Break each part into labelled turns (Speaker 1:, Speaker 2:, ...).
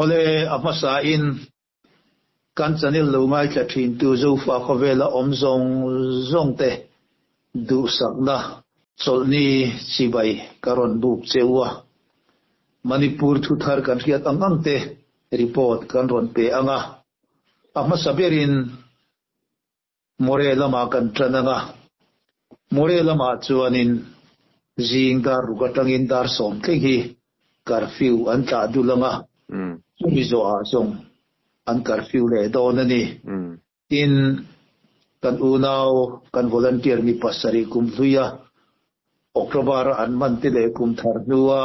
Speaker 1: Awle, a hmasa in kan channel lo ngaithla thin tu Zofa khawvela awm zawng zawng te duhsakna chawlhni chibai ka rawn buk che u a. Manipur thuthar kan hriat ang ang te report kan rawn pe ang a. A hmasa berin More lamah kan tan ang a. More lamah chuanin zing dar ruk atangin dar 9 thleng hi curfew an tlah dul ang a. Chumi zawhah zawng an curfew leh dawn a ni. Tin, kan unau, kan volunteer mi pasarih kum hluia October a an man te leh kum thar hnua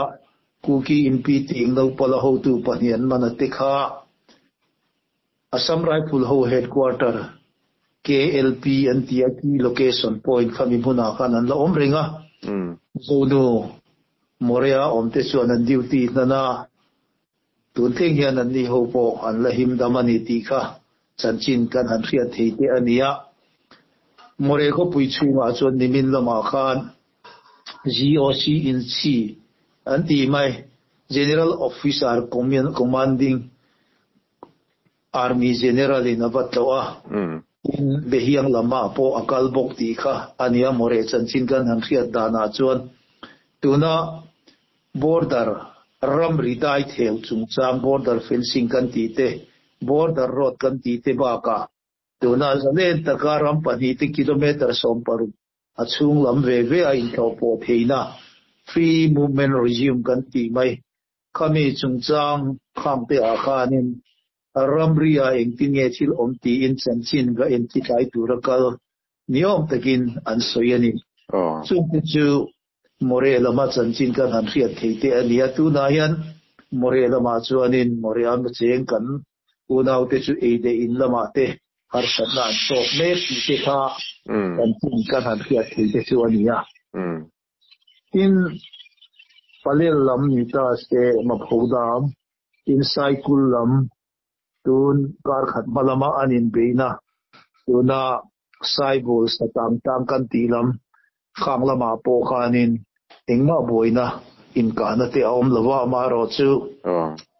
Speaker 1: Kuki Inpi tih naupala hotu pahnih an man a te kha Assam Rifle ho headquarter KLP an ti a key location point kha mi hmunah khan an la awm reng a. Zonu Morea awm te chuan an duty hnan a, tun thleng hian an ni ho pawh an la him dam a ni tih kha chanchin kan han hriat thei te a ni a. More khawpui chhungah chuan nimin lamah khan GOC in chi an ti mai, General Officer Commanding Army General in a va tlawh a, tin Behiang lamah pawh a kal bawk tih kha a nia More chanchin kan han hriat danah chuan tuna border ramri dai theu chungchang border fencing kan tih te, border road kan tih te bakah tuna zalen taka ram pahnih te kilometre 16 a chhung lam ve ve a intlawh pawh theihna free movement regime kan tih mai. Khami chungchang khangte ah khanin ramri ah engtin nge thil awm tiin chanchin va enti tlai tura kal niawm takin an sawi a ni. Chungte chu More lama chanchin kan han hriat thei te a ni a, tunah hian More lamah chuanin More a cheng kan unaute chu ei leh in lamah te harsatna an tawk mek tih te kha chanchin kan han hriat thei te chu a ni a. Tin, Palel lam ni ta se Maphodam, tin Saikul lam tun kar khat hma lama an inbeihna tuna Saibul satang tang kan tih lam khang lamah pawh khanin engmah buaina inkahna te a awm lova, amaherawhchu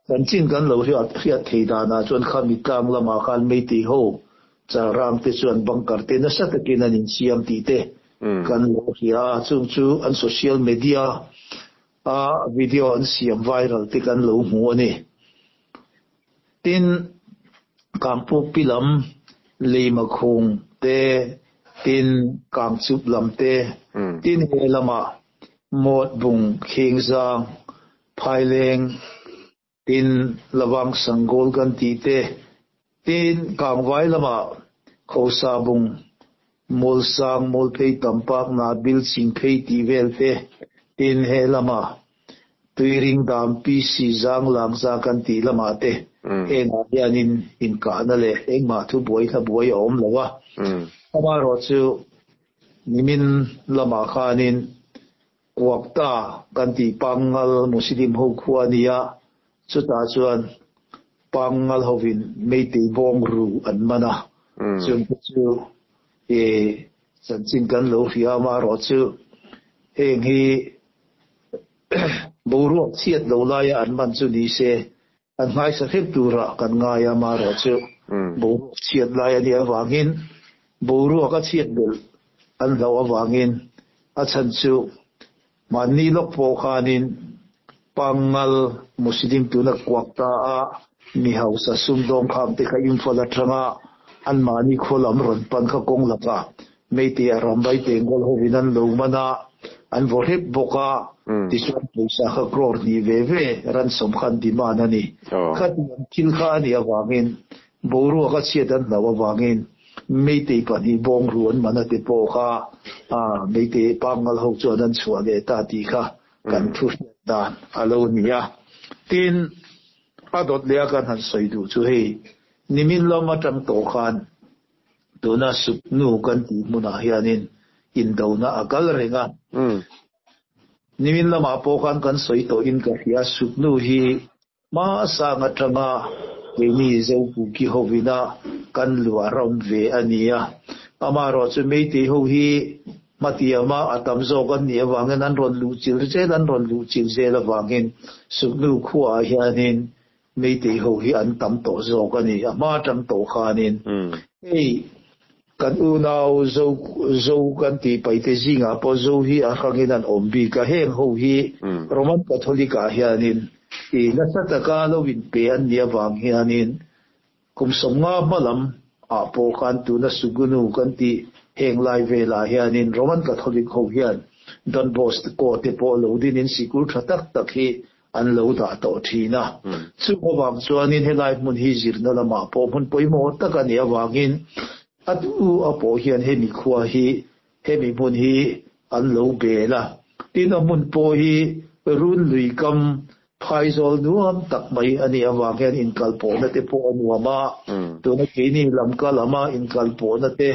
Speaker 1: chanchin kan lo hriat thei danah chuan khami tlang lamah khan Meitei ho Chalrang te chuan bunker te nasa takin an insiam tih te kan lo hria a, chung chu an social media a video an siam viral te kan lo hmu a ni. Tin, Kangpukpi lam, Leimakhung te, tin Kangchup lam te, tin he lamah Mawtbung, Khengzang, Phaileng, Tin, Lavang Sangawl kan tih te, tin Kangvai lamah Khosa bung, Mawlsang, Mawlphei Tampak, Nabil, Chingphei tih vel te, tin he lamah Tuiring Dam, PC Zang, Langza kan tih lamah te hengah hianin inkahna leh engmah thubuai hlabuai a awm lo a. Amaherawhchu nimin lamah khanin Kuakta kan tih Pangngal Muslim ho khua a ni a, chutah chuan Pangngal hovin Meitei bawng ru an man a, chungte chu i chanchin kan lo hria amaherawhchu heng hi boruak chhiat lo laia an man chu ni se an nghaisa hrep turah kan ngai a, amaherawhchu boruak chhiat lai a nih avangin boruak a chhiat belh an hlauh avangin a chhan chu mahni lawk pawh khanin Pangngal Muslim tuna kuak ta a mi hausa sumdawng kham te kha Imphal atanga an mahni khaw lam rawn pan kha kawng lakah Meitei a rambai Bengal hovin an lo man a, an vaw hrep bawk a, tichuan pawisa kha crore hnih ve ve ransom kha an demand a ni. Khatiang thil kha a nih avangin boruak a chhiat an hlauh avangin Meitei pahnih bawng ru an man a te pawh kha Meitei Pangngal ho chuan an chhuah leh ta tih kha kan thu hriat dan a lo ni a. Tin, a dawt leh a kan han sawi duh chu hei, nimin lam atang tawh khan tuna Suknu kan tih hmunah hianin indona a kal reng a. Nimin lamah pawh khan kan sawi tawhin ka hria, Suknu hi Hmasang atanga keini Zopuki hovina kan luah ram ve a ni a. Amaherawhchu Meitei ho hi hmatiama a tam zawk an nih avangin an rawn luh chil zel, an rawn luh chil zel avangin Suknu khuaah hianin. Meitei ho hi an tam tawh zawk a ni, a hma atang tawh khanin. Hei kan unau Zo Zo kan tih paite zingah pawh Zo hi a hrangin an awm bik a, heng ho hi Roman Catholic ah hianin i nasa taka lo inpe an nih avang hianin kum 50 hma lam ah pawh khan tuna Sugunu kan tih heng lai velah hianin Roman Catholic ho hian Don Bosco te pawh lo dinin sikul tha tak tak hi an lo dah tawh thin a. Chung avang chuanin helai hmun hi zirna lamah pawh hmun pawimawh tak a nih avangin a tu a pawh hian hemi khua hi, hemi hmun hi an lo bel a. Tin, a hmun pawh hi run lui kam phaizawl nuam tak mai a nih avang hian inkalpawhna te pawh a nuam a. Tuna keini lamka lama inkalpawhna te,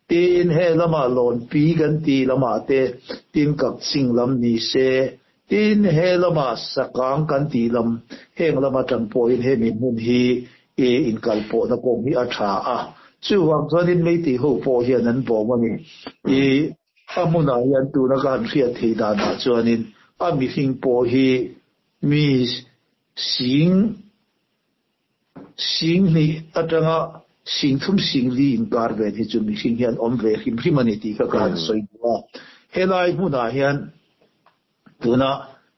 Speaker 1: tin he lama lawnpi kan tih lamah te, tin kakching lam ni se, Tin, he lama sakang kan tih lam, heng lama tang pawhin hemi hmun hi i inkalpawhna kawng hi a tha a. Chuvang chuanin Meitei ho pawh hian an bawm a ni. I a hmunah hian tuna ka han hriat theih danah chuanin a mihring pawh hi mi sing 2,000 atanga 3,000 4,000 inkar vel hi chu mihring hian awm ve hrim hrim a ni tih kha ka han sawi duh a. Helai hmunah hian tuna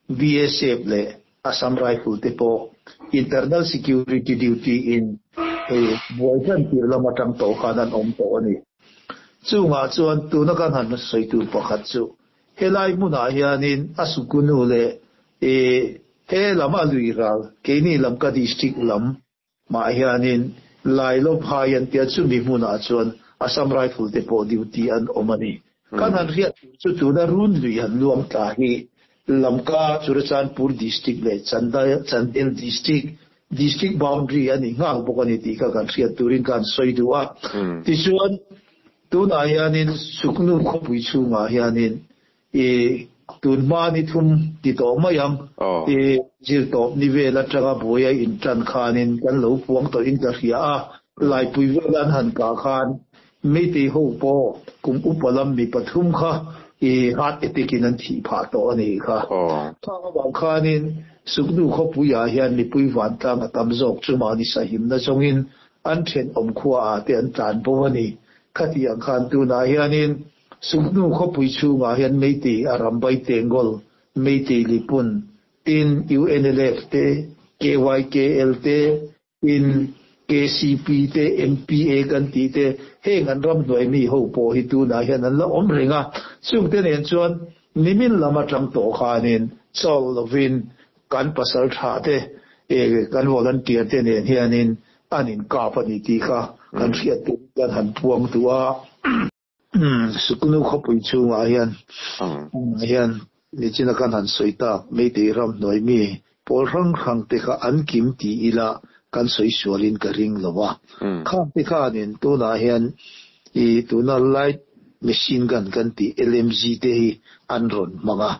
Speaker 1: BSF leh Assam Rifle te pawh Internal Security Duty in hei buai hlan tir lam atang tawh khan an awm tawh a ni. Chungah chuan tuna kan han sawi tur pakhat chu helai hmunah hianin a sukunu leh he lam a lui ral keini lam ka district lam mah hianin Lailophai an tia chumi hmunah chuan Assam Rifle te pawh duty an awm a ni. Kan han hriat tur chu tuna run lui han luang tla hi Lamka Churachandpur district leh Chandel district district boundary a ni nghal bawk a ni tih kha kan hriat turin ka han sawi duh a. Tichuan tunah hianin Suknu khawpui chhungah hianin I tun hma ni thum ti tawh mai ang. I zir tawp ni vel atanga buai a intan khanin kan lo puang tawhin ka hria a, Laipui vel an han kah khan Meitei ho pawh kum upa lam mi pathum kha i heart attack in an thih phah tawh a nih kha. Khang avang khanin Suknu khawpuiah hian mipui vantlang a tam zawk chu mahni sahimna zawngin an thenawm khuaah te an tlan bo a ni. Khatiang khan tunah hianin Suknu khawpui chhungah hian Meitei a Rambai Tengol, Meitei Lipun, tin UNLF te, KYKL te, tin KCP te, MPA kan tih te, heng an ramhnuai mi ho pawh hi tunah hian an la awm reng a. Chungte nen chuan nimin lam atang tawh khanin chawl lovin kan pasal tha te, kan volunteer te nen hianin an inkap a ni tih kha kan hriat tur kan han puang duh a. Suknu khawpui chhungah hian hian nichina kan han sawi tak Meitei ramhnuai mi pawl hrang hrang te kha an kim ti ila kan sawi sualin ka ring lo a. Khang te khanin tunah hian i tuna light machine gun kan tih LMG te hi an rawn hmang a.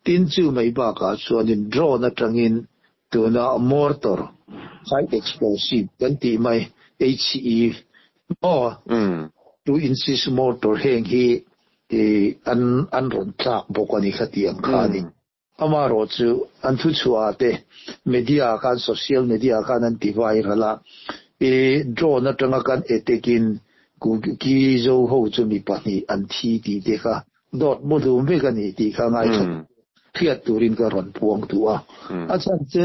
Speaker 1: Tin chu mai bakah chuanin drone atangin tuna mortar high explosive kan tih mai HE maw 2 inches mortar heng hi an an rawn tlak bawk a ni kha tih ang khanin. Amaherawh chu an thuchhuah ah te media khan social media khan an ti viral a, i drone atanga kan attack in Kuki Zo ho chu mi pahnih an thi tih te kha dawt mu hlum vek a ni tih kha ngaithla hriat turin ka rawn puang duh a. A chhan chu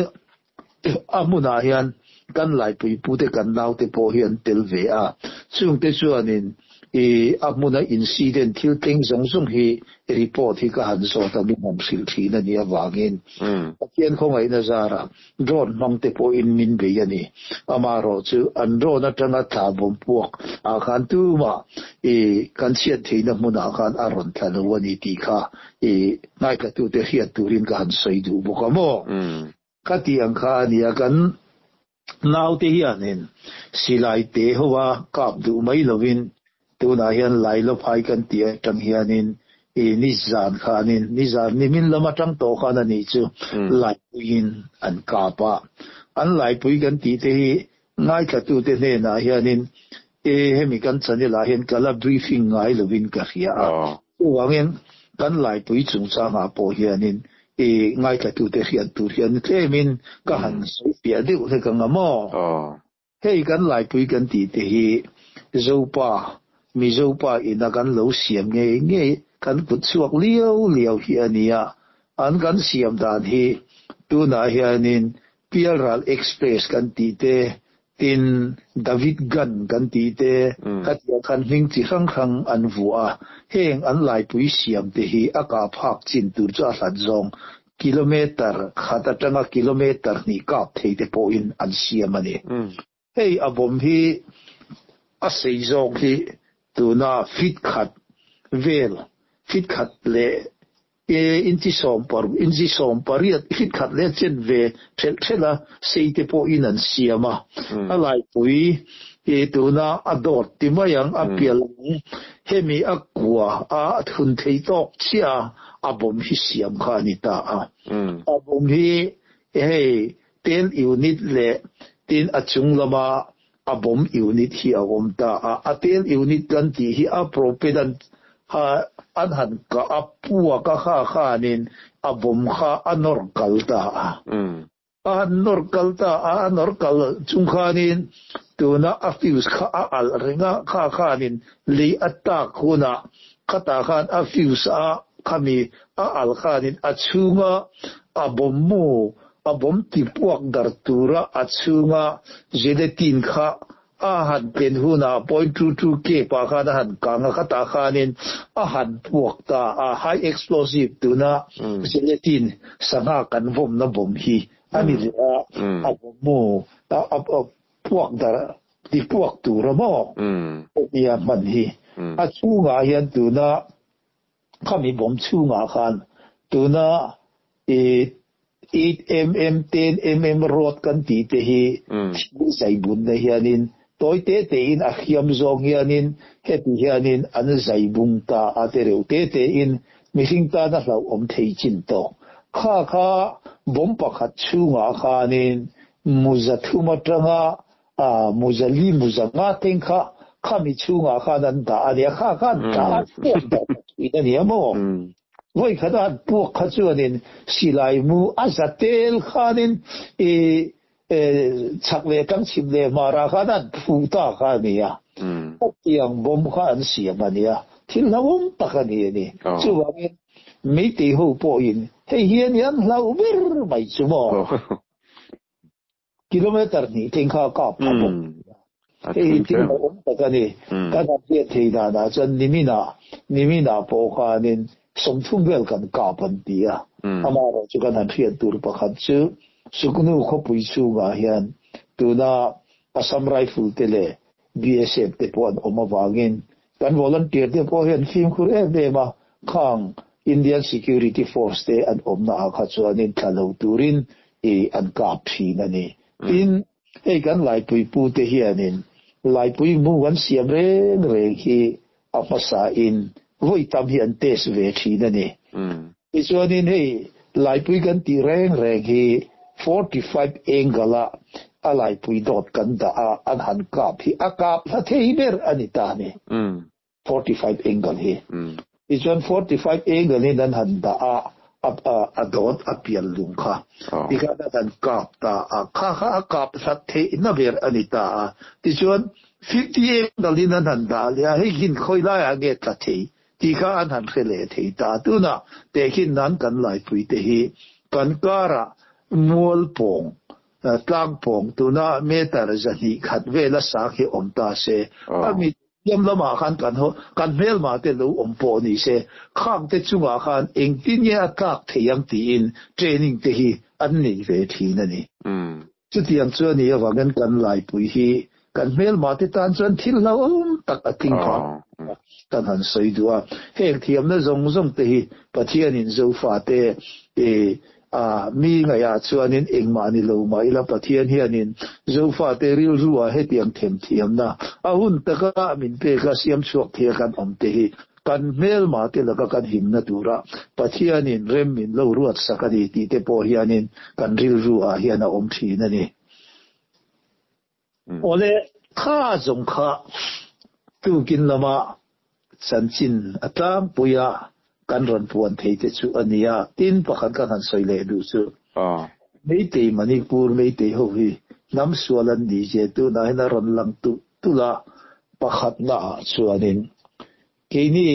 Speaker 1: a hmunah hian kan laipui pute kan naute pawh hi an tel ve a. Chungte chuanin i a hmuna incident thil thleng zawng zawng hi report hi ka han zawt a, min han hrilh thin a nih avangin Pathian khawngaihna zarah drone hmang te pawhin min bei a ni. Amaherawh chu an drone atanga thla bawm puak ah khan tumah i kan chhiat theihna hmunah khan a rawn tla lo a ni tih kha i ngaithlatute hriat turin ka han sawi duh bawk a maw? Ka tih ang kha a nia, kan naute hianin silai te ho a kap duh mai lovin tunah hian Lailophai kan tih atang hianin i nizan khanin nizan nimin lam atang tawh khan a nih chu Laipuiin an kap a. An Laipui kan tih te hi ngaithlatute hnenah hianin e hemi kan channel ah hian ka la briefing ngai lovin ka hria a. Chuvangin kan Laipui chungchangah pawh hianin. I ngaithlatute hriat tur hian tlemin ka han sawi piah deuh hlek ang a maw? Hei kan laipui kan tih te hi Zopa, Mizopa ina kan lo siam ngei ngei kan kut chhuak liau liau hi a nia. An kan siam dan hi tunah hianin Pialral Express kan tih te, tin David Gun kan tih te, khatiang khan hming chi hrang hrang an vuah a. Heng an laipui siam te hi a kah phak chin tur chu a hlat zawng kilometre khat atanga kilometre hnih kap thei te pawhin an siam a ni. Hei a bawm hi a sei zawk hi tuna feet khat vel, feet khat leh inchi sawmparuk, inchi sawmpariat, feet khat leh chen ve thelh thelh a sei te pawhin an siam a. A laipui tuna a dawt ti mai ang, a pial ang, hemi a kua a thun thei tawk chiah a, a bawm hi siam kha a ni ta a. A bawm hi hei Tel unit leh tin a chung lama a bomb unit hi a awm ta a. A tel unit kan tih hi a propellant kha an han kah a, puak a kha khanin a bomb kha a nawr kal ta a. A han nawr kal ta a, a nawr kal chung khanin tuna a fuse kha a alh reng a, kha khanin lei a tak hunah khatah khan a fuse a khami a alh khanin a chhunga a bomb mu A bawm ti puak dar tura a chhunga gelatin kha a han pen hunah point two two K pah khan a han kang a, khatah khanin a han puak ta a, high explosive tuna gelatin sangha kan vawmna bawm hi a ni leh a, a bawm mu a puak dar ti puak tura maw nia hman hi a chhungah hian tuna Khami bawm chhungah khan tuna i 8mm, 10mm rod kan tih te hi thil zai bunna hianin tawi te tein a hriam zawng hianin heti hianin an zai bung ta a te reuh te tein mihring tana hlauhawm thei chin tawk. Kha kha bawm pakhat chhungah khanin muza thum atanga A muzali muza nga teng kha khami chhungah khan an dah a nia, kha kha an dah a puak dah ta thin a nia maw? Vawi khat a han puak kha chuanin silai mu a za tel khanin i chhak leh tang chhim leh hmarah khan an phu ta kha a nia. Hetiang bawm kha an siam a nia, thil hlauhawm tak a ni a ni. Chuvangin Meitei ho pawhin hei hian i an hlauh ber mai chu maw? Kilometre hnih thleng kha a kap pha bawk. Hei hi thil hlauhawm tak a ni. Kan han hriat thei danah chuan niminah, niminah pawh khanin sawmthum vel kan kap an ti a. Amaherawhchu kan han hriat tur pakhat chu Suknu khawpui chhungah hian tuna Assam Rifle te leh BSF te pawh an awm avangin kan volunteer te pawh hian fimkhur em em a, khang Indian Security Force te an awmna ah kha chuanin thla lo turin i an kap thin a ni. Tin, hei kan Laipui pu te hianin Laipui mu an siam reng reng hi a hmasa in vawi tam hi an test ve thin a ni. Tichuanin hei Laipui kan tih reng reng hi 45 angle a a Laipui dawt kan dah a an han kap hi a kap hla thei ber a ni ta a ni. 45 angle hi. Tichuan 45 angle in an han dah a, a dawt a pian lung kha. Tikhan an han kap ta a, kha kha a kap hlat theihna ber a ni ta a. Tichuan 50 angle in an han dah leh a, hei hin khawi laiah nge tla thei tih kha an han hre leh thei ta. Tunah tehkhin nan kan laipui te hi kan karah mual pawng tlang pawng tuna meter 200 khat vela sang hi awm ta se, a mit Hliam lamah khan kan haw, kan hmelmah te lo awm pawh ni se, khang te chungah khan engtin nge a tlak thei ang tiin training te hi an nei ve thin a ni. Chutiang chu a nih avangin kan laipui hi kan hmelmah te tan chuan thil hlauhawm tak a tling phah kan han sawi duh a. Heng thiamna zawng zawng te hi Pathianin Zofate A, mi ngaihah chuanin engmah ni lo mah ila Pathian hianin Zofate rilruah hetiang themthiamna a hun taka min pek a siam chhuak thei a kan awm te hi kan hmelma te laka kan himna tura Pathianin rem min lo ruat sak a ni tih te pawh hianin kan rilruah hian a awm thin a ni. Awle, kha zawng kha tukin lama chanchin a tlangpui a. kan rawn puan thei te chu a ni a. Tin, pakhat kan han sawi leh duh chu. Meitei Manipur Meitei ho hi hnam sual an ni zia tunah hian a rawn lang tulh tulh a, pakhatna ah chuanin keini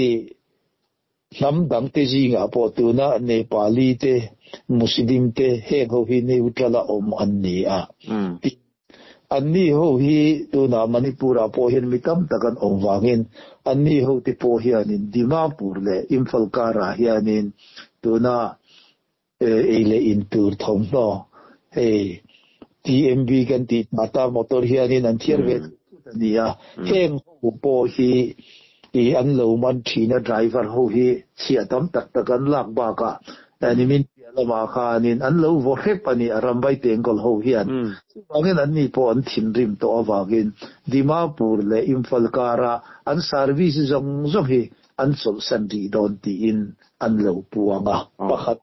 Speaker 1: hnam dangte zingah pawh tuna Nepali te, Muslim te heng ho hi neutral a awm an ni a. Tin, anni ho hi tunah Manipur ah pawh hian mi tam tak an awm vangin anni ho te pawh hianin Dimapur leh Imphal karah hianin tuna ei leh in tur thawmhnaw hei TMB kan tih Tata motor hianin an thiar ve thut thut a ni a, heng ho pawh hi ih an lo man thin a driver ho hi chhiah tam tak tak an lak bakah nimin piah lamah khanin an lo vaw hrep a ni a Rambai Tengkawl ho hian. Chuvangin an ni pawh an thinrim tawh avangin Dimapur leh Imphal kara an service zawng zawng hi an chawlhsan rih dawn tiin an lo puang a. Pakhat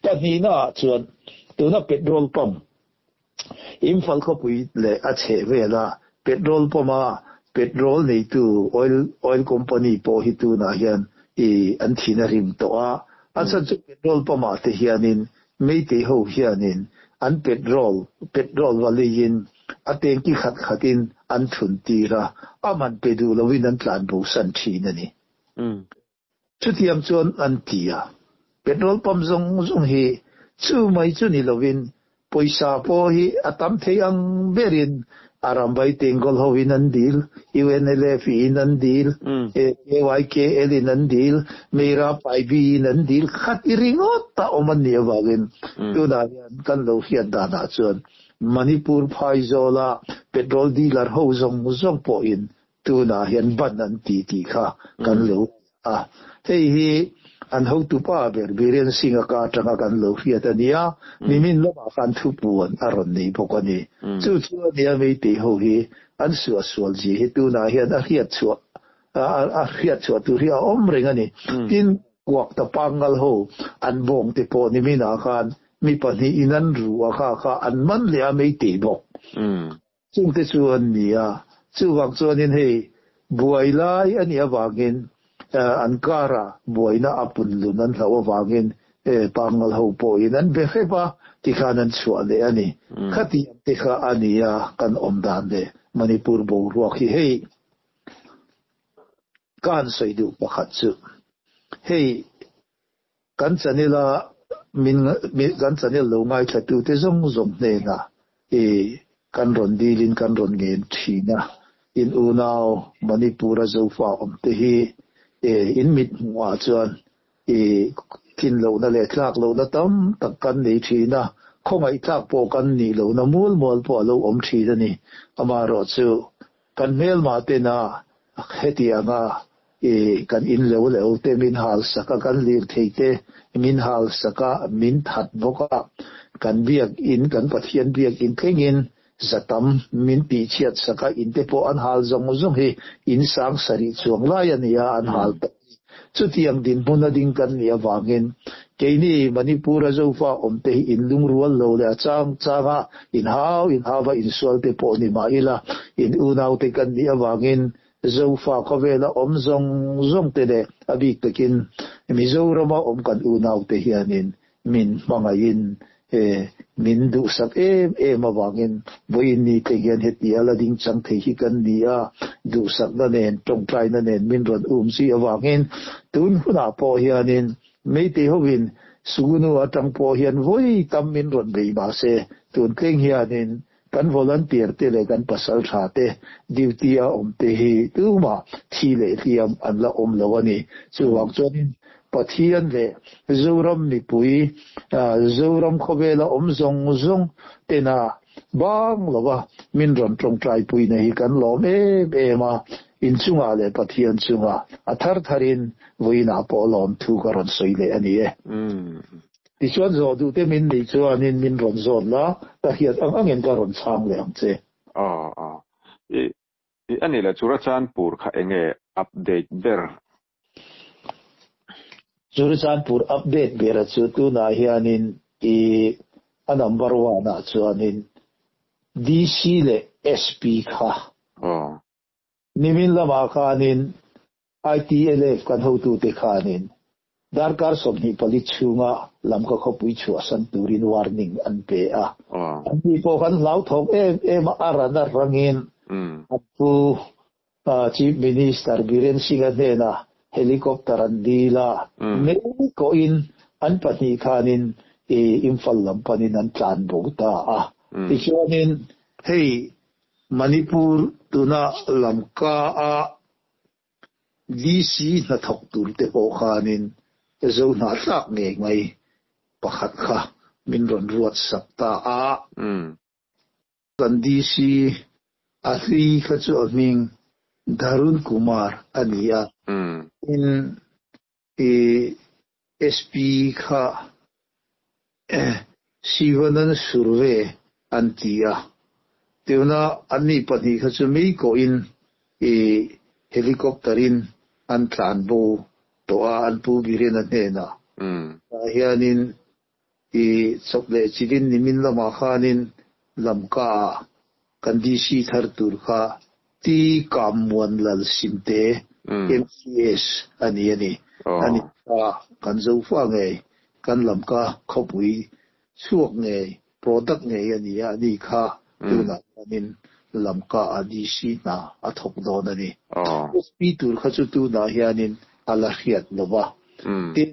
Speaker 1: pahnihna ah chuan tuna petrol pump Imphal khawpui leh a chheh vela petrol pump a petrol neitu oil oil company pawh hi tunah hian i an thin a rim tawh a. A chhan chu petrol pump ah te hianin Meitei ho hianin an petrol petrol va leiin a tanki khat khatin an thun tir a, a man pe duh loin an tlan bo san thin a ni. Chutiang chuan an ti a, petrol pump zawng zawng hi chu mai chu ni loin pawisa pawh hi a tam thei ang berin a rambai Tengol hoin an dil, UNLF in an dil, KYKL in an dil, Meira Paibi in an dil khat i ringawt a awm an nih avangin tunah hian kan lo hriat danah chuan Manipur phaizawla petrol dealer ho zawng zawng pawhin tunah hian ban an ti tih kha kan lo a. Hei hi an hotupa ber Biren Singh a ka atanga kan lo hriat a ni a, nimin lamah khan thupuan a rawn nei bawk a ni. Chu chu a nia Meitei ho hi an suahsual zia hi tunah hian a hriat chhuah a hriat chhuah tur hi a awm reng a ni. Tin, Kuakta Pangngal ho an bawng te pawh niminah khan mi pahnihin an ru a kha kha an man leh a Meitei bawk. Chungte chu an ni a, chuvang chuanin hei buai lai a nih avangin an kara buaina a punlun an hlauh avangin Pangngal ho pawhin an be hrep a, tikhan an chhuah leh a ni. Khatiang te kha a ni a kan awm dan leh Manipur boruak hi hei ka han sawi duh pakhat chu hei Kan channel a min kan channel lo ngaithlatute zawng zawng hnenah i kan rawn dilin kan rawn ngen thin a, in unau Manipur-a Zofa awmte hi in mit hmuhah chuan i tlin lohna leh tlak lohna tam tak kan nei thin a, khawngaih tlak pawh kan nih lohna mual mual pawh a lo awm thin a ni. Amaherawhchu kan hmelmah tena hetianga I kan in lo leh te min hal sak a, kan lirthei te min hal sak a, min that bawk a, kan biak in, kan Pathian biak in thlengin zatam min tihchhiat sak a, in te pawh an hal zawng zawng hi in sang sarih chuang lai a nia an hal tawh hi. Chutiang dinhmun a ding kan nih avangin keini Manipur-a Zofa awm te hi in lungrual lo leh a chang chang a, in hau in hau va insual te pawh ni mah ila in unaute kan nih avangin Zofa khawvela awm zawng zawng te leh a bik takin Mizorama awm kan unaute hianin min hmangaihin min duhsak em em avangin vawiin ni te hian heti a la ding chang thei hi kan ni a, duhsakna nen tawngtaina nen min rawn um zui avangin tun hunah pawh hianin Meitei hovin Sugunu atang pawh hian vawi tam min rawn bei mahse tun thleng hianin Kan volunteer te leh kan pasal tha te duty a awm te hi tumah thi leh hliam an la awm lo a ni. Chuvang chuanin Pathian leh Zoram mipui, Zoram khawvela awm zawng zawng tena bang lova min rawn tawngtaipuina hi kan lawm em em a, inchungah leh Pathian chungah a thar tharin vawiinah pawh lawmthu ka rawn sawi leh a ni e. Tichuan zawh duh te min neih chuanin min rawn zawt la, ka hriat ang angin ka rawn chhang leh ang che.
Speaker 2: Aw aw. I i a nih leh Churachandpur kha enge update ber?
Speaker 1: Churachandpur update ber a chu tunah hianin i a number one ah chuanin DC leh SP kha.
Speaker 2: Aw.
Speaker 1: Nimin lamah khanin ITLF kan hotute khanin. Darkar 24 chhunga Lamka khawpui chhuahsan turin warning an pe a. An ni pawh kan hlauthawng em em a, a ran a rangin an pu Chief Minister Biren Singh-a hnenah helicopter an dil a, mei kawhin an pahnih khanin Imphal lam panin an tlan bo ta a. Tichuanin hei Manipur tuna Lamka-a DC hnathawk tur te pawh khanin zo hnahthlak ngei mai pakhat kha min rawn ruat sak ta a. Kan DC a hlui kha chu a hming Dharun Kumar a ni a. Tin, i SP kha Sivanan Surve an ti a. Tuna anni pahnih kha chu mei kawhin i helicopter in an tlan bo tawh a, an pu Birena hnenah. Tah hianin i chawp leh chilin nimin lamah khanin Lamka ah kan DC thar tur kha Ti Kammuan Lal Simte, MCS, a ni a ni. A ni kha kan Zofa ngei, kan Lamka khawpui chhuak ngei, product ngei a ni a, ani kha tunah hianin Lamka ah DC hna a thawk dawn a ni. SP tur kha chu tunah hianin a la hriat lo va. Tin,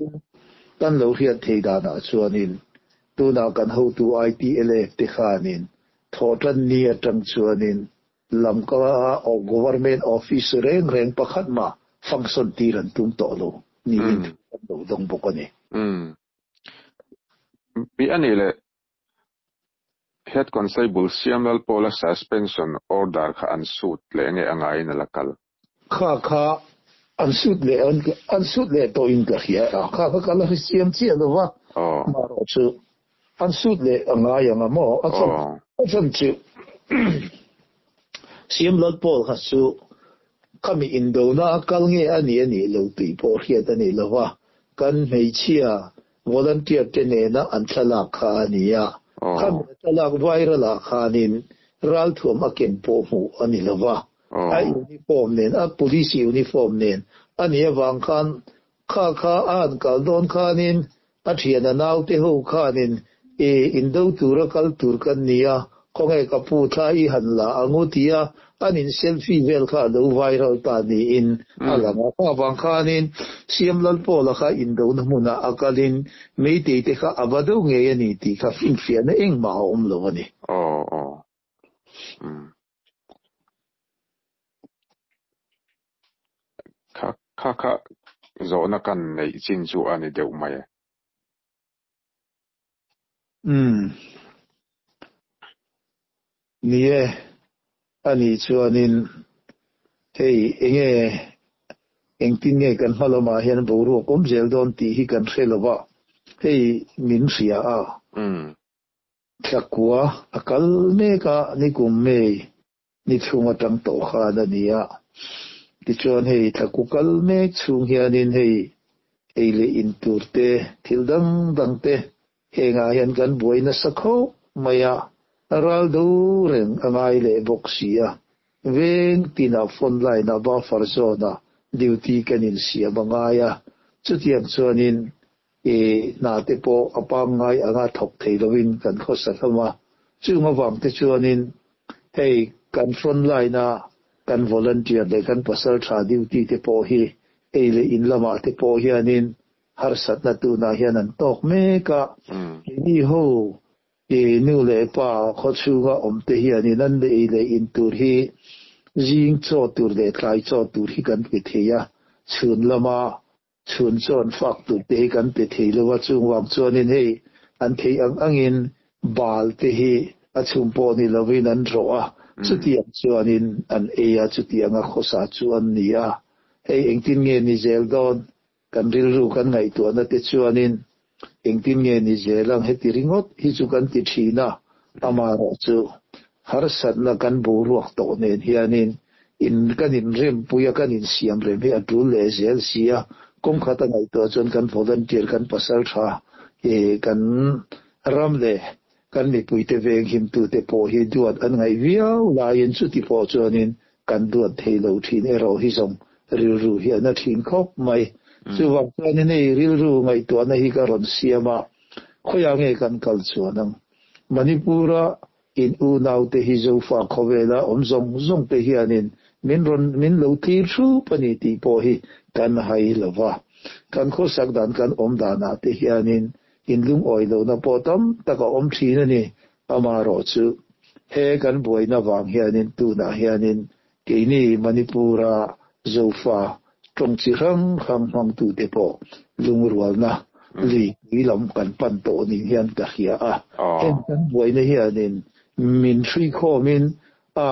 Speaker 1: kan lo hriat thei danah chuanin tunah kan hotu ITLF te khanin thawhtan ni atang chuanin Lamka Government Office reng reng pakhat mah function tir an tum tawh lo niin thu kan lo dawng bawk a ni.
Speaker 2: Mi a nih leh Head Constable Siamlal Pawla suspension order kha an sut leh nge a ngaiin a la kal?
Speaker 1: Kha kha an sut leh an sut leh tawhin ka hria a, kha kha ka la hre siam chiah lo va, marawh chu an sut leh a ngai ang a maw? A chhan a chhan chu Siamlal Pawl kha chu khami indona a kal nge a nih a nih lo tih pawh hriat a ni lo va, kan hmeichhia Volunteer te nena an thlalak kha a ni a, khami a thlalak viral ah khanin ralthuam a ken pawh hmuh a ni lo va, a uniform nen, a police uniform nen a nih avang khan kha kha a han kal dawn khanin a thian a naute ho khanin i indo tura kal tur kan ni a, khawnge ka pu thla i han la angu tia an in selfie vel kha a lo viral ta niin a lang a. Kha avang khanin Siam Lalpawla kha indona hmunah a kalin Meitei te kha a va deuh ngei a ni tih kha finfiahna engmah a awm lo a ni.
Speaker 2: Aw aw. Umm. Kha kha kha zawhna kan neih chin chu a ni deuh mai e.
Speaker 1: Umm. Ni e, ani chuanin hei enge engtin nge kan hma lamah hian boruak awm zel dawn tih hi kan hre lo va, hei min hria a. Thlakua a kal mek a, nikum May ni chhung atang tawh khan a ni a. Tichuan hei thlaku kal mek chhung hianin hei ei leh in tur te, thil dang dang te hengah hian kan buai nasa khawp mai a, ral do reng a ngai leh bawk si a. Veng tinah phone line ah buffer zone ah duty kan insiam a ngai a, chutiang chuanin I hna te pawh a pangngai anga thawk thei lovin kan khawsa hlawm a, chung avang te chuanin hei kan front line a kan volunteer leh kan pasal tha duty te pawh hi ei leh in lamah te pawh hianin harsatna tunah hian an tawk mek a, keini ho i nu leh pa khawchhunga awm te hianin an ei leh in tur hi zing chaw tur leh tlai chaw tur hi kan pe thei a, chhun lama Chhun chuan fak tur te hi kan pe thei lo a, chung vang chuanin hei an theih ang angin bal te hi a chhum pawh ni lovin an rawh a, chutiang chuanin an ei a, chutianga khawsa chu an ni a. Hei engtin nge ni zel dawn? Kan rilru kan ngaihtuahna te chuanin engtin nge ni zel ang heti ringawt hi chu kan ti thin a, amaherawhchu harsatna kan boruak tawh nen hianin in kan inrempui a, kan insiam rem hi a tul leh zel si a, kawng khat a ngaihtuah chuan kan volunteer, kan pasal tha ih kan ram leh kan mipuite veng himtute pawh hi duat an ngaih viau laiin chuti pawh chuanin kan duat thei lo thin erawh hi zawng rilru hi a na thin khawp mai. Chuvang chuanin hei rilru ngaihtuahna hi ka rawn siam a, khawiah nge kan kal chuan ang? Manipur-a in unaute hi Zofa khawvela awm zawng zawng te hianin min rawn min lo thlir thup a ni tih pawh hi kan hai lo va. Kan khawsak dan kan awm danah te hianin in lungawi lohna pawh tam tak a awm thin a ni. Amaherawhchu he kan buaina vang hianin tunah hianin Keini Manipur-a Zofa tawng chi hrang hrang hmangtute pawh lungrualna lui pui lam kan pan tawh ning hian ka hria a. Heng kan buaina hianin min hruikhawmin a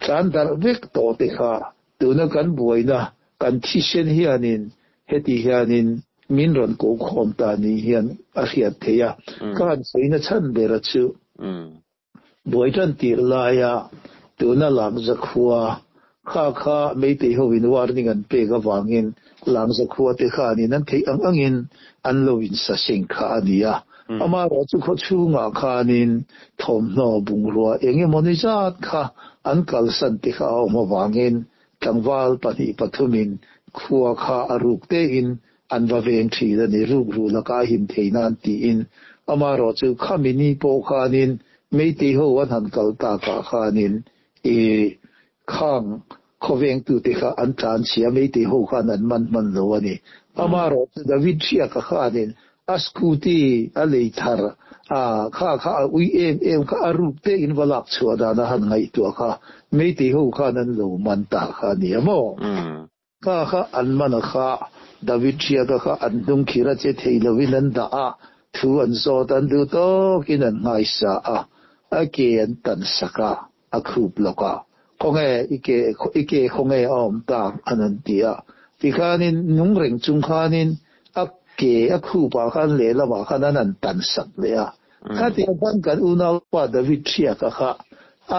Speaker 1: tlan darh vek tawh te kha tuna kan buaina kan thisen hianin heti hianin min rawn kokhawm ta ni hian a hriat theih a. Ka han sawina chhan bera chu Buai tan tirh laia tuna Langza khua kha kha Meitei hovin warning an pek avangin Langza khua te khanin an theih ang angin an lo insa seng kha a ni a. Amaherawhchu khaw chhungah khanin thawmhnaw bungrua eng emawni zat kha an kalsan te kha a awm avangin tlangval pahnih pathumin khua kha a ruk tein an va veng thin a ni, ruk ruh laka a him thei nan tiin. Amaherawhchu khami ni pawh khanin Meitei ho an han kal takah khanin i khang khawvengtute kha an tlan chhia, Meitei ho khan an man hman lo a ni. Amaherawhchu David Hriaka khanin a scooty a lei thar a, kha kha a ui em em kha a ruk te in va lak chhuah dan a han ngaihtuah kha Meitei ho khan an lo man ta kha a ni a maw? Kha kha an man a kha, David Hriaka kha an hnung khir a che thei lovin an dah a, thu an zawt an duh tawkin an nghaisa a, a ke an tan sak a, a khup lawk a, Khawnge i ke, i ke khawnge a awm tak? an han ti a. Tikhanin nung reng chung khanin a ke a khupah khan lehlamah khan an han tan sak leh a. Khatiang khan kan unaupa David Hriaka kha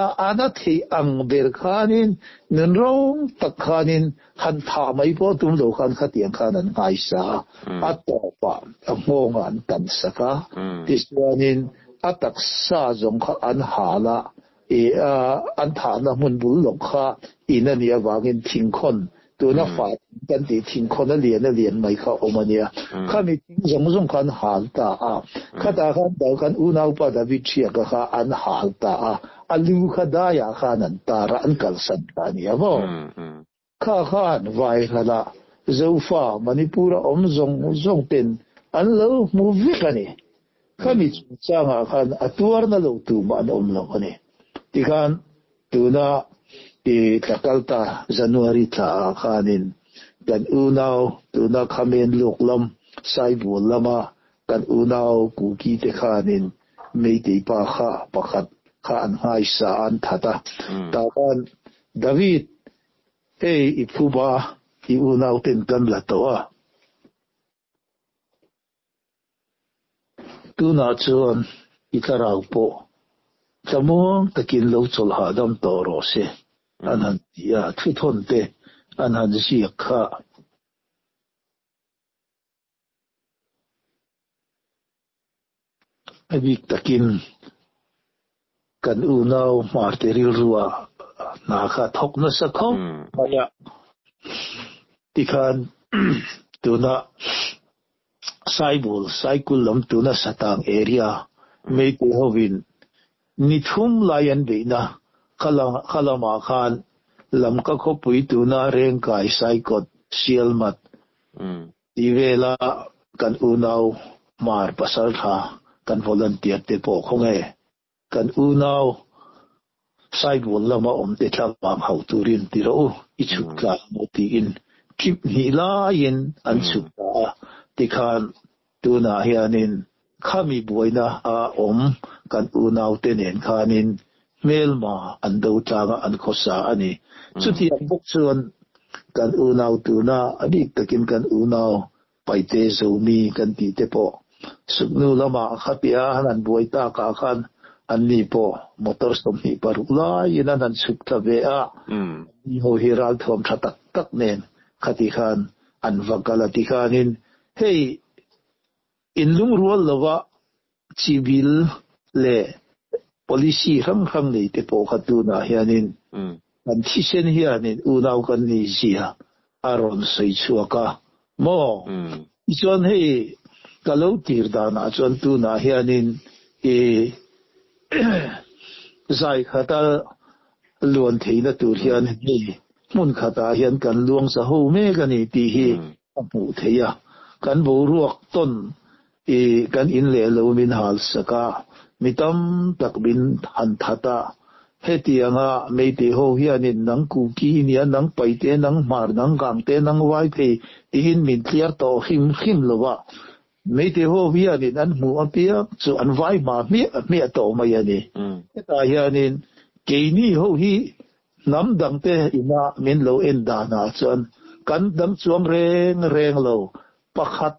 Speaker 1: a ana theih ang ber khanin nun rawng tak khanin han thah mai pawh tum lo khan khatiang khan an nghaisa a, a tawpah a nghawngah an tan sak a, tichuanin a taksa zawng kha an hal a, i an thahna hmun bul lawk kha in a nih avangin thingkhawn Tuna fa kan tih thingkhawn a lian a lian mai kha awm a nia. Khami thing zawng zawng kha an hal ta a. Khatah khan dal kan unaupa David Hriaka kha an hal ta a. A lu kha daiah khan an tar a, an kalsan ta a nia maw? Kha khan Vaihlan-a Zofa Manipur-a awm zawng zawng ten an lo hmu vek a ni. Khami chungchangah khan a tuarna lo tumah an awm lo a ni. Tikhan Tuna i thla kal ta January thla ah khanin kan unau tuna Khamen luk lam Saibul lama kan unau Kuki te khanin Meitei pa kha pakhat kha an nghaisa a an that a. Tah khan David hei i phuba i unau ten kan la tawh a. Tunah chuan i thlarau pawh tlamuang takin lo chawlh hahdam tawh rawh se, an han ti a, thuthawn te an han ziak kha. A bik takin kan unau hmarte rilrua hna kha thawk nasa khawp mai a, tikhan tuna Saibul, Saikul lam tuna Satang area Meitei hovin ni thum lai an beihna kha lamah khan Lamka khawpui tuna Rengkai Saikawt Sialmat Tih vela kan unau Hmar pasal tha kan volunteer te pawh khawnge kan unau Saibul lama awm te thlavang hauh turin ti rawh u, i chhuk tla maw tiin trip hnih laiin an chhuk ta a, tikhan tunah hianin khami buaina a awm kan unau te nen khanin hmelma an do tlanga an khawsa a ni. Chutiang bawk chuan kan unau tuna a bik takin kan unau Paite Zomi kan tih te pawh Suknu lamah khatia han an buai takah khan anni pawh motor 26 laiin an han chhuk thla ve a, anni ho hi ralthuam tha tak tak nen khati khan an va kal a tikhanin hei in lungrual lova Chibil leh policy hrang hrang nei te pawh kha tunah hianin kan thisen hianin unau kan ni zia a rawn sawi chhuak a. Maw? Tichuan hei ka lo tir danah chuan tunah hianin i zai khata luan theihna tur hian hei hmun khatah hian kan luang sa ho mek a ni tih hi a hmuh theih a. Kan boruak tawn i kan in leh lo min hal sak a, mi tam tak min han that a. Hetianga Meitei ho hianin nang Kuki i nia, nang Paite, nang Hmar, nang Gangte, nang Vaiphei tiin min tliar tawh hrim hrim lo a. Meitei ho hianin an hmuh apiang chu an vai hma hmiah hmiah tawh mai a ni. Hetah hianin keini ho hi hnam dangte ina min lo en danah chuan kan dang chuang reng reng lo. Pakhat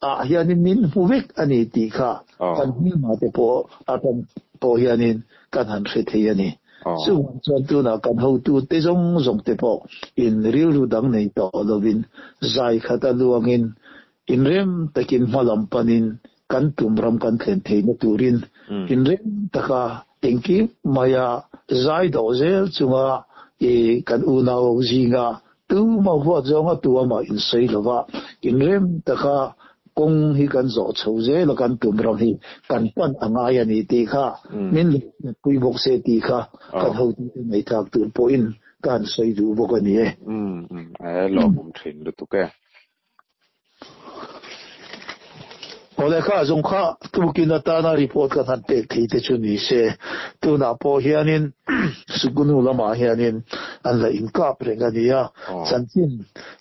Speaker 1: ah hianin min hmu vek a ni tih kha kan hmelma te pawh atang pawh hianin kan han hre thei a ni. Chuvang chuan tunah kan hotu te zawng zawng te pawh in rilru dang nei tawh lovin zai khat a luangin inrem takin hma lam panin kan tum ram kan thlen theihna turin inrem taka engkim maia zai dawh zel chunga i kan unau zinga Tuma huat zawnga tuamah insawi lova, inrem taka kawng hi kan zawh chho zel a, kan tum ram hi kan pan a ngai a ni tih kha min lo hriatpui bawk se tih kha kan hotute ngaihthlak tur pawhin ka han sawi duh bawk a ni e.
Speaker 2: E lawmawm thin lutuk e.
Speaker 1: Awle kha zawng kha tukin atana report kan han pek thei te chu ni se, tunah pawh hianin Sukunu lamah hianin an la inkap reng a nia, chanchin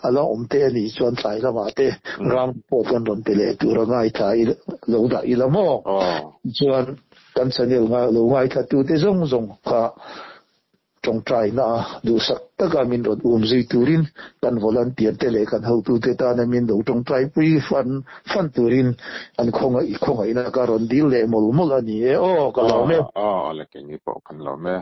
Speaker 1: a la awm te a nih chuan tlai lamah te ram report kan rawn pe leh tur a ngaithla lo dah ila maw? Tichuan kan channel lo ngaithla tute zawng zawng kha Tawngtaina a duhsak taka min rawn um zui turin kan volunteer te leh kan hotute tana min lo tawngtaipui fan fan turin an khawngaih khawngaihna ka rawn dil leh mawlh mawlh a ni e. Aw, ka lawm e.
Speaker 2: Aw, aw, le keini pawh kan lawm e.